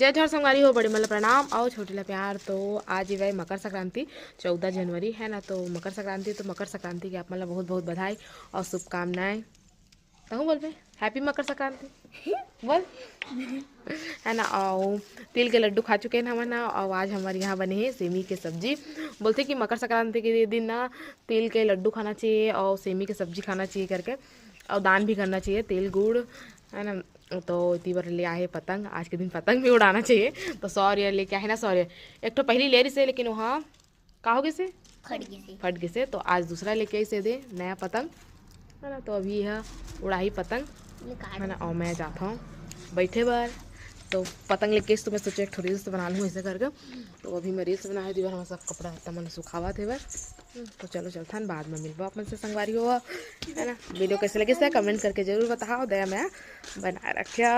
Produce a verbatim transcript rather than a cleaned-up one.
जय जोहार संगवारी हो, बड़े मन ला प्रणाम अउ छोटे ला प्यार। तो आज हवय मकर संक्रांति, चौदह जनवरी है ना। तो मकर संक्रांति, तो मकर संक्रांति के आप मन ला बहुत बहुत बधाई अउ शुभकामनाएं। तहूँ बोलबे, हैप्पी मकर संक्रांति। बोल। है ना, अउ तिल के लड्डू खा चुके हैं हमन ह, अउ आज हमर यहाँ बने हे सेमी के सब्जी। बोलथे कि मकर संक्रांति के दिन ना तिल के लड्डू खाना चाहिए अउ सेमी के सब्जी खाना चाहिए करके, अउ दान भी करना चाहिए, तिल गुड़, है ना। तो इति बर ले आहे पतंग, आज के दिन पतंग भी उड़ाना चाहिए। तो सौर्य लेके आहे ना, सौर्य एक ठो पहली ले रहिसे, लेकिन वहाँ का हो गइसे? फट गइसे। फट गइसे। तो आज दूसरा लेके आइसे दे नया पतंग, है ना। तो अभी यह उड़ाही पतंग, निकाल है ना। अउ मैं जात हूँ बैठे बर। तो पतंग लेके आइसे तो मैं सोचे एक ठो रील्स बना लूँ ऐसे करके। तो अभी मैं रील्स बनाए, इति बर हम सब कपड़ा लत्ता मन सुखावत हे बर। तो चलो चलथन, बाद में मिलबो आप मन से संगवारी हो, है ना। वीडियो कैसे लगिस हे कमेंट करके जरूर बताओ, दया मया बनाए रखिया।